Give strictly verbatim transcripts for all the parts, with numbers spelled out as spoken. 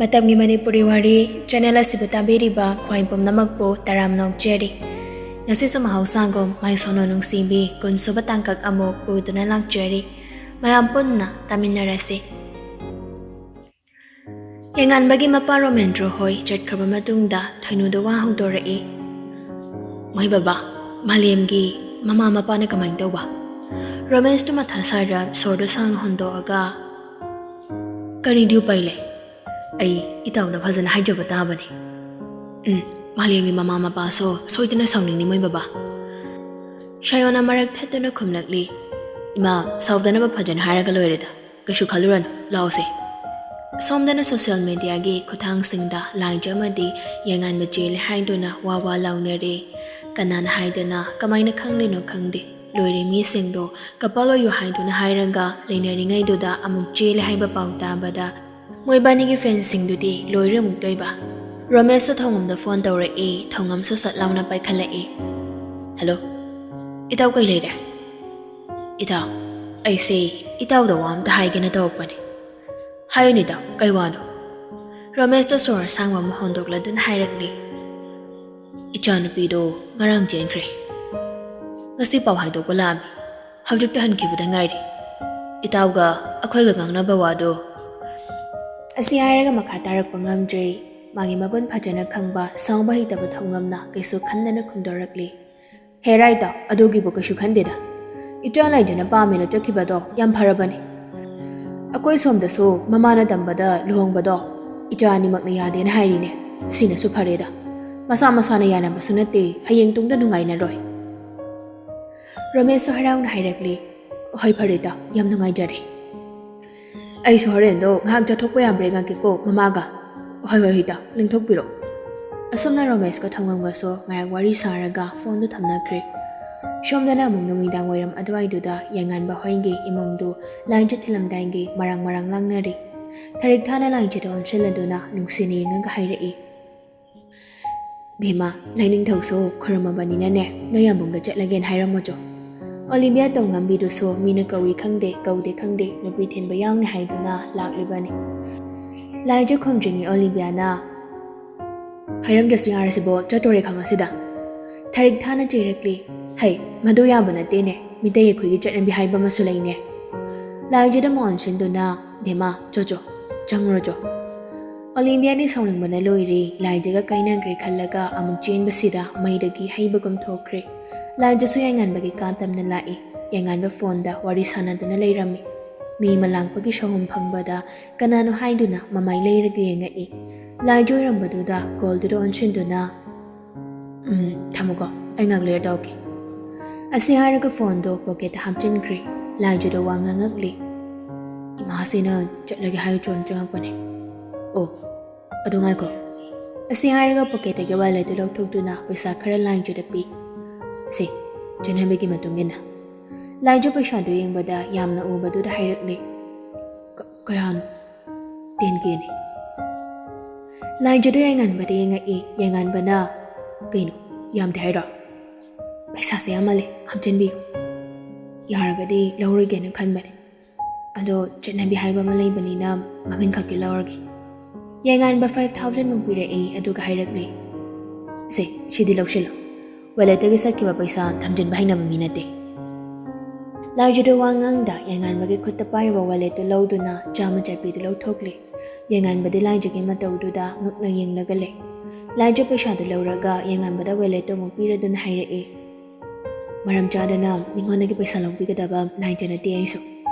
ꯃꯇꯝꯒꯤ ꯃꯅꯤꯄꯨꯔꯤ ꯋꯥꯔꯤ ꯆꯦꯅꯦꯜ ꯑꯁꯤꯕꯨ ꯇꯥꯕꯤꯔꯤꯕ ꯈ꯭ꯋꯥꯏ ꯄꯨꯝꯅꯃꯛꯄꯨ ꯇꯔꯥꯝꯅ ꯑꯣꯛꯆꯔꯤ꯫ ꯉꯁꯤꯁꯨ ꯃꯍꯧꯁꯥꯒꯨꯝ ꯃꯥꯏꯁꯣꯅꯣ ꯅꯨꯡꯁꯤꯕꯤ ꯀꯨꯟꯁꯨꯕ ꯇꯥꯡꯀꯛ ꯑꯃꯨꯛ ꯄꯨꯗꯨꯅ ꯂꯥꯛꯆꯔꯤ꯫ ꯃꯌꯥꯝ ꯄꯨꯟꯅ ꯇꯥꯃꯤꯟꯅꯔꯁꯤ꯫ ꯌꯥꯏꯉꯥꯟꯕꯒꯤ ꯃꯄꯥ ꯔꯣꯃꯦꯟꯗ꯭ꯔꯣ ꯍꯣꯏ ꯆꯠꯈ꯭ꯔꯕ ꯃꯇꯨꯡꯗ ꯊꯣꯏꯅꯨꯗ ꯋꯥ ꯍꯧꯗꯣꯔꯛꯏ꯫ "ꯃꯣꯏ ꯕꯕꯥ, ꯃꯥꯂꯦꯝꯒꯤ ꯃꯃꯥ ꯃꯄꯥꯅ ꯀꯃꯥꯏꯅ ꯇꯧꯕ?" ꯔꯣꯃꯦꯁꯇꯨ ꯃꯊꯥ ꯁꯥꯔ ꯁꯣꯔꯗꯨ ꯁꯥꯡꯅ ꯍꯣꯟꯗꯣꯛꯑꯒ, "ꯀꯔꯤꯗꯤ ꯎꯄꯥꯏ ꯂꯩ? ꯑꯩ ꯏꯇꯥꯎꯗ ꯐꯖꯅ ꯍꯥꯏꯖꯕ ꯇꯥꯕꯅꯤ꯫ ꯎꯝ, ꯃꯥꯂꯦꯝꯒꯤ ꯃꯃꯥ ꯃꯄꯥꯁꯨ ꯁꯣꯏꯗꯅ ꯁꯥꯎꯅꯤꯡꯅꯤ ꯃꯣꯏ ꯕꯕꯥ꯫" ꯁꯥꯌꯣꯅ ꯃꯔꯛ ꯊꯠꯇꯨꯅ ꯈꯨꯝꯂꯛꯂꯤ, "ꯏꯃꯥ, ꯁꯥꯎꯗꯅꯕ ꯐꯖꯅ ꯍꯥꯏꯔꯒ ꯂꯣꯏꯔꯦꯗ, ꯀꯩꯁꯨ ꯈꯜꯂꯨꯔꯅꯨ, ꯂꯥꯛꯑꯣꯁꯦ꯫" ꯑꯁꯣꯝꯗꯅ ꯁꯣꯁꯤꯌꯦꯜ ꯃꯦꯗꯤꯌꯥꯒꯤ ꯈꯨꯠꯊꯥꯡꯁꯤꯡꯗ ꯂꯥꯏꯖ ꯑꯃꯗꯤ ꯌꯥꯏꯉꯥꯟꯕ ꯆꯦꯜꯂꯦ ꯍꯥꯏꯗꯨꯅ ꯋꯥ ꯋꯥ ꯂꯥꯎꯅꯔꯦ꯫ ꯀꯅꯥꯅ ꯍꯥꯏꯗꯅ ꯀꯃꯥꯏꯅ ꯈꯪꯂꯤꯅꯣ ꯈꯪꯗꯦ, ꯂꯣꯏꯔꯦ ꯃꯤꯁꯤꯡꯗꯣ꯫ ꯀꯄꯜ ꯑꯣꯏꯌꯨ ꯍꯥꯏꯗꯨꯅ ꯍꯥꯏꯔꯒ ꯂꯩꯅꯔꯤꯉꯩꯗꯨꯗ ꯑꯃꯨꯛ ꯆꯦꯜꯂꯦ ꯍꯥꯏꯕ ꯄꯥꯎ ꯇꯥꯕꯗ ꯃꯣꯏꯕꯥꯅꯤꯒꯤ ꯐꯦꯟꯁꯤꯡꯗꯨꯗꯤ ꯂꯣꯏꯔꯦ ꯑꯃꯨꯛꯇꯣꯏꯕ꯫ ꯔꯣꯃꯦꯁꯇ ꯊꯧꯉꯝꯗ ꯐꯣꯟ ꯇꯧꯔꯛꯏ꯫ ꯊꯧꯉꯝꯁꯨ ꯁꯠ ꯂꯥꯎꯅ ꯄꯥꯏꯈꯠꯂꯛꯏ꯫ "ꯍꯜꯂꯣ, ꯏꯇꯥꯎ, ꯀꯩ ꯂꯩꯔꯦ?" "ꯏꯇꯥꯎ, ꯑꯩꯁꯦ ꯏꯇꯥꯎꯗ ꯋꯥ ꯑꯝꯇ ꯍꯥꯏꯒꯦꯅ ꯇꯧꯔꯛꯄꯅꯦ꯫" "ꯍꯥꯏꯌꯨꯅꯦ ꯏꯇꯥꯎ, ꯀꯩ ꯋꯥꯅꯣ?" ꯔꯣꯃꯦꯁꯇ ꯁꯣꯔ ꯑꯁꯥꯡꯕ ꯑꯃ ꯍꯣꯟꯗꯣꯛꯂꯗꯨꯅ ꯍꯥꯏꯔꯛꯂꯤ꯫ "ꯏꯆꯥꯅꯨꯄꯤꯗꯣ ꯉꯔꯥꯡ ꯆꯦꯟꯈ꯭ꯔꯦ꯫ ꯉꯁꯤ ꯄꯥꯎ ꯍꯥꯏꯗꯣꯛꯄ ꯂꯥꯛꯑꯝꯃꯤ꯫ ꯍꯧꯖꯤꯛꯇ ꯍꯟꯈꯤꯕꯗ ꯉꯥꯏꯔꯤ꯫ ꯏꯇꯥꯎꯒ ꯑꯩꯈꯣꯏꯒ ꯉꯥꯡꯅꯕ ꯋꯥꯗꯣ꯫" ꯑꯁꯤ ꯍꯥꯏꯔꯒ ꯃꯈꯥ ꯇꯥꯔꯛꯄ ꯉꯝꯗ꯭ꯔꯦ꯫ ꯃꯥꯒꯤ ꯃꯒꯨꯟ ꯐꯖꯅ ꯈꯪꯕ ꯁꯥꯎꯕ ꯍꯩꯇꯕ ꯊꯧꯉꯝꯅ ꯀꯩꯁꯨ ꯈꯟꯗꯅ ꯈꯨꯝꯗꯣꯔꯛꯂꯤ꯫ "ꯍꯦꯔꯥ ꯏꯇꯥꯎ, ꯑꯗꯨꯒꯤꯕꯨ ꯀꯩꯁꯨ ꯈꯟꯗꯦꯗ꯫ ꯏꯆꯥ ꯂꯥꯏꯖꯅ ꯄꯥꯝꯃꯦꯅ ꯆꯠꯈꯤꯕꯗꯣ ꯌꯥꯝ ꯐꯔꯕꯅꯤ꯫ ꯑꯩꯈꯣꯏ ꯁꯣꯝꯗꯁꯨ ꯃꯃꯥꯅ ꯇꯝꯕꯗ ꯂꯨꯍꯣꯡꯕꯗꯣ ꯏꯆꯥ ꯑꯅꯤꯃꯛꯅ ꯌꯥꯗꯦꯅ ꯍꯥꯏꯔꯤꯅꯦ꯫ ꯁꯤꯅꯁꯨ ꯐꯔꯦꯗ꯫ ꯃꯁꯥ ꯃꯁꯥꯅ ꯌꯥꯅꯕꯁꯨ ꯅꯠꯇꯦ, ꯍꯌꯦꯡ ꯇꯨꯡꯗ ꯅꯨꯡꯉꯥꯏꯅꯔꯣꯏ꯫" ꯔꯣꯃꯦꯁꯁꯨ ꯍꯔꯥꯎꯅ ꯍꯥꯏꯔꯛꯂꯤ, "ꯍꯣꯏ, ꯐꯔꯦ ꯏꯇꯥꯎ, ꯌꯥꯝ ꯅꯨꯡꯉꯥꯏꯖꯔꯦ꯫ ꯑꯩꯁꯨ ꯍꯣꯔꯦꯟꯗꯣ ꯉꯥꯏꯍꯥꯛ ꯆꯠꯊꯣꯛꯄ ꯌꯥꯕ꯭ꯔꯥ ꯌꯦꯡꯉꯛꯀꯦꯀꯣ ꯃꯃꯥꯒ꯫" "ꯍꯣꯏ, ꯍꯣꯏ, ꯏꯇꯥꯎ, ꯂꯦꯡꯊꯣꯛꯄꯤꯔꯣ꯫" ꯑꯁꯨꯝꯅ ꯔꯣꯃꯦꯁꯀ ꯊꯧꯉꯝꯒꯁꯨ ꯉꯥꯏꯍꯥꯛ ꯋꯥꯔꯤ ꯁꯥꯔꯒ ꯐꯣꯟꯗꯨ ꯊꯝꯅꯈ꯭ꯔꯦ꯫ ꯁꯣꯝꯗꯅ ꯑꯃꯨꯛ ꯅꯨꯃꯤꯗꯥꯡ ꯋꯥꯏꯔꯝ ꯑꯗꯨꯋꯥꯏꯗꯨꯗ ꯌꯥꯏꯉꯥꯟꯕ ꯍꯣꯏꯒꯤ ꯏꯃꯨꯡꯗꯨ ꯂꯥꯏꯟ ꯆꯠꯊꯤꯜꯂꯝꯗꯥꯏꯒꯤ ꯃꯔꯥꯡ ꯃꯔꯥꯡ ꯂꯥꯡꯅꯔꯤ꯫ ꯊꯔꯤꯛ ꯊꯥꯅ ꯂꯥꯏꯟ ꯆꯠꯇ ꯑꯣꯟꯁꯤꯜꯂꯗꯨꯅ ꯅꯨꯡꯁꯤꯅ ꯌꯦꯡꯉꯒ ꯍꯥꯏꯔꯛꯏ, "ꯚꯤꯃꯥ, ꯂꯥꯏꯅꯤꯡꯊꯧꯁꯨ ꯈꯨꯔꯨꯝꯃꯕꯅꯤꯅꯅꯦ, ꯅꯣꯏ ꯌꯥꯝꯕꯨꯡꯗ ꯆꯠꯂꯒꯦꯅ ꯍꯥꯏꯔꯝꯃꯣꯆꯣ꯫ ꯑꯣꯂꯤꯚꯤꯌꯥ ꯇꯧꯉꯝꯕꯤꯗꯨꯁꯨ ꯃꯤꯅ ꯀꯧꯏ ꯈꯪꯗꯦ, ꯀꯧꯗꯦ ꯈꯪꯗꯦ, ꯅꯨꯄꯤ ꯊꯤꯟꯕ ꯌꯥꯎꯅꯤ ꯍꯥꯏꯗꯨꯅ ꯂꯥꯛꯂꯤꯕꯅꯤ꯫" ꯂꯥꯏꯖ ꯈꯨꯝꯗ꯭ꯔꯤꯉꯩ ꯑꯣꯂꯤꯕꯤꯌꯥꯅ, "ꯍꯥꯏꯔꯝꯗ꯭ꯔꯁꯨ ꯌꯥꯔꯁꯤꯕꯣ, ꯆꯠꯇꯣꯔꯦ ꯈꯪꯉꯁꯤꯗ?" ꯊꯔꯤꯛ ꯊꯥꯅ ꯆꯩꯔꯛꯂꯤ꯫ "ꯍꯩ, ꯃꯗꯨ ꯌꯥꯕ ꯅꯠꯇꯦꯅꯦ, ꯃꯤꯇꯩ ꯑꯩꯈꯣꯏꯒꯤ ꯆꯠꯅꯕꯤ ꯍꯥꯏꯕ ꯑꯃꯁꯨ ꯂꯩꯅꯦ꯫" ꯂꯥꯏꯖꯗ ꯃꯣꯟ ꯁꯤꯟꯗꯨꯅ, "ꯕꯦꯝꯃ, ꯆꯣ ꯆꯣ, ꯆꯪꯉꯨꯔꯣ ꯆꯣ꯫" ꯑꯣꯂꯤꯕꯤꯌꯥꯗꯤ ꯁꯥꯎꯅꯤꯡꯕꯅ ꯂꯣꯏꯔꯦ꯫ ꯂꯥꯏꯖꯒ ꯀꯥꯏꯅꯈ꯭ꯔꯦ ꯈꯜꯂꯒ ꯑꯃꯨꯛ ꯆꯦꯟꯕꯁꯤꯗ ꯃꯩꯗꯒꯤ ꯍꯩꯕꯒꯨꯝ ꯊꯣꯛꯈ꯭ꯔꯦ꯫ ꯂꯥꯏꯖꯁꯨ ꯌꯥꯏꯉꯟꯕꯒꯤ ꯀꯥ ꯇꯝꯅ ꯂꯥꯛꯏ꯫ ꯌꯥꯏꯉꯟꯕ ꯐꯣꯟꯗ ꯋꯥꯔꯤ ꯁꯥꯟꯅꯗꯨꯅ ꯂꯩꯔꯝꯃꯤ꯫ ꯃꯤ ꯃꯂꯥꯡꯄꯒꯤ ꯁꯍꯨꯝ ꯐꯪꯕꯗ ꯀꯅꯥꯅꯣ ꯍꯥꯏꯗꯨꯅ ꯃꯃꯥꯏ ꯂꯩꯔꯒ ꯌꯦꯡꯉꯛꯏ꯫ ꯂꯥꯏꯖ ꯑꯣꯏꯔꯝꯕꯗꯨꯗ ꯀꯣꯜꯗꯨꯗ ꯑꯣꯟꯁꯤꯟꯗꯨꯅ, "ꯎꯝ, ꯊꯝꯃꯨꯀꯣ, ꯑꯩ ꯉꯥꯛ ꯂꯩꯔ ꯇꯧꯔꯛꯀꯦ꯫" ꯑꯁꯤ ꯍꯥꯏꯔꯒ ꯐꯣꯟꯗꯣ ꯄꯣꯀꯦꯠꯇ ꯍꯥꯞꯆꯤꯟꯈ꯭ꯔꯦ꯫ ꯂꯥꯏꯖꯗꯣ ꯋꯥ ꯉꯥꯡꯉꯛꯂꯤ꯫ "ꯏꯃꯥꯁꯤꯅ ꯆꯠꯂꯒꯦ ꯍꯥꯏꯔꯨ ꯆꯣꯟ ꯆꯪꯉꯛꯄꯅꯦ꯫ ꯑꯣ, ꯑꯗꯨ ꯉꯥꯏꯈꯣ꯫" ꯑꯁꯤ ꯍꯥꯏꯔꯒ ꯄꯣꯀꯦꯠꯇꯒꯤ ꯋꯥꯂꯦꯠꯇꯨ ꯂꯧꯊꯣꯛꯇꯨꯅ ꯄꯩꯁꯥ ꯈꯔ ꯂꯥꯏꯖꯗ ꯄꯤ꯫ "ꯁꯦ, ꯆꯠꯅꯕꯤꯒꯤ ꯃꯇꯨꯡ ꯏꯟꯅ꯫" ꯂꯥꯏꯖ ꯄꯩꯁꯥꯗꯨ ꯌꯦꯡꯕꯗ ꯌꯥꯝꯅ ꯎꯕꯗꯨꯗ ꯍꯥꯏꯔꯛꯂꯦ, "ꯀ-, ꯀꯌꯥꯅꯣ?" "ꯇꯦꯟ ꯀꯦꯅꯤ꯫" ꯂꯥꯏꯖꯗꯨ ꯌꯥꯏꯉꯟꯕꯗ ꯌꯦꯡꯉꯛꯏ꯫ ꯌꯥꯏꯉꯟꯕꯅ, "ꯀꯩꯅꯣ, ꯌꯥꯝꯗꯦ ꯍꯥꯏꯔꯣ? ꯄꯩꯁꯥꯁꯦ ꯌꯥꯝꯃꯜꯂꯦ, ꯍꯥꯞꯆꯤꯟꯕꯤꯌꯨ꯫ ꯌꯥꯔꯒꯗꯤ ꯂꯧꯔꯒꯦꯅ ꯈꯟꯕꯅꯦ꯫ ꯑꯗꯣ ꯆꯠꯅꯕꯤ ꯍꯥꯏꯕ ꯑꯃ ꯂꯩꯕꯅꯤꯅ ꯃꯃꯤꯡ ꯈꯛꯀꯤ ꯂꯧꯔꯒꯦ꯫" ꯌꯥꯏꯉꯟꯕ five thousand ꯃꯨꯛ ꯄꯤꯔꯛꯏ, ꯑꯗꯨꯒ ꯍꯥꯏꯔꯛꯂꯤ, "ꯁꯦ, ꯁꯤꯗꯤ ꯂꯧꯁꯤꯜꯂꯣ꯫ ꯋꯥꯂꯦꯠꯇꯒꯤ ꯆꯠꯈꯤꯕ ꯄꯩꯁꯥ ꯊꯝꯖꯤꯟꯕ ꯍꯩꯅꯕ ꯃꯤ ꯅꯠꯇꯦ꯫" ꯂꯥꯏꯖꯗꯣ ꯋꯥ ꯉꯥꯡꯗ ꯌꯥꯏꯉꯟꯕꯒꯤ ꯈꯨꯠꯇ ꯄꯥꯏꯔꯤꯕ ꯋꯥꯂꯦꯠꯇꯨ ꯂꯧꯗꯨꯅ ꯆꯥꯝꯃ ꯆꯠꯄꯤꯗꯨ ꯂꯧꯊꯣꯛꯂꯦ꯫ ꯌꯥꯏꯉꯟꯕꯗꯤ ꯂꯥꯏꯖꯒꯤ ꯃꯇꯧꯗꯨꯗ ꯉꯛꯅ ꯌꯦꯡꯂꯒ ꯂꯩ꯫ ꯂꯥꯏꯖ ꯄꯩꯁꯥꯗꯨ ꯂꯧꯔꯒ ꯌꯥꯏꯉꯟꯕꯗ ꯋꯥꯂꯦꯠꯇꯨ ꯑꯃꯨꯛ ꯄꯤꯔꯗꯨꯅ ꯍꯥꯏꯔꯛꯏ, "ꯃꯔꯝ ꯆꯥꯗꯅ ꯃꯤꯉꯣꯟꯗꯒꯤ ꯄꯩꯁꯥ ꯂꯧꯕꯤꯒꯗꯕ ꯂꯥꯏꯖ ꯅꯠꯇꯦ ꯑꯩꯁꯨ꯫